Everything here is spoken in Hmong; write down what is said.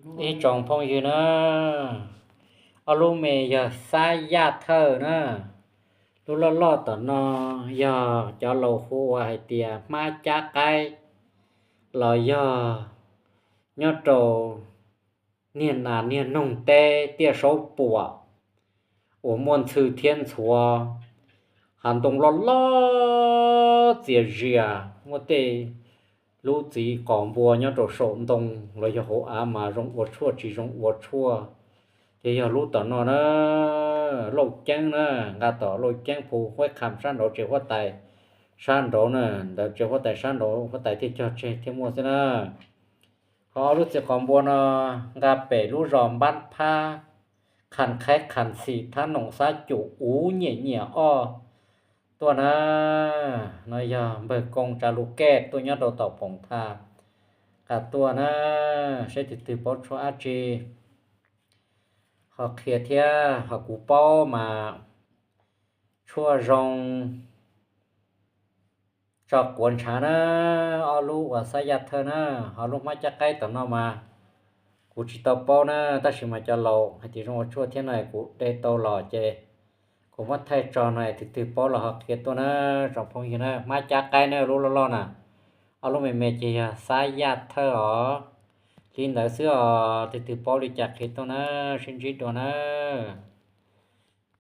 Ib tsoom phooj ywg na, ob lub me yog xab yaj thawj na. Lub loj loj tom no yog cov laus hu ua hais tias hmab cab qaib, los yog nyob rau niag nas niag noog teb Tiaj Saub Puam uas muaj ntxhw thiab ntxhuav, hav ntoo loj loj txias zias, muaj tej lub txiv qos npua nyob rau saum ntoo los yog hauv av mas zoo ua tshuaj tsis zoo ua tshuaj. Ces yog lub tom no na, Lauj Ceeb na, nqa tom Lauj Ceeb phu Huaib Kham sab nraud tsev huab tais, sab nraud na, ntawd tsev huab tais sab nraud huab tais thiaj cog tseg thiaj muaj xwb na. Ho ob lub txiv qos npua no nqa pem lub zos Npab Phab, Kham Qhaib Kham Xim Thab Noom Xab Cum Uv Nyiam Nyiam Ob tuaj na. No yog npawg Koo Tsav Lus Kej tuaj nyob rau tom Poom Tha nqa tuaj na. Seb tus twg paub tshuaj dab tsi ho qhia thiab, ho kuv paub mas tshuaj zoo tso quav ntshav na, ob lub uas xab yaj thawj na. Ho lub hmab cab qaib tom no mas kuv tsis tau paub na, tab sis mas cov laus hais tias zoo ua tshuaj thiab no kuv de tau los ces kuv muab thaij tso no, tus twg paub los ho qhia tuaj na. Tsoom phooj ywg na, hmab cab qaib na, lub loj loj na, ob lub me me ces yog xab yaj thawj os. Li ntawd xwb os, tus twg paub li cas qhia tuaj na, sib ntsib dua na.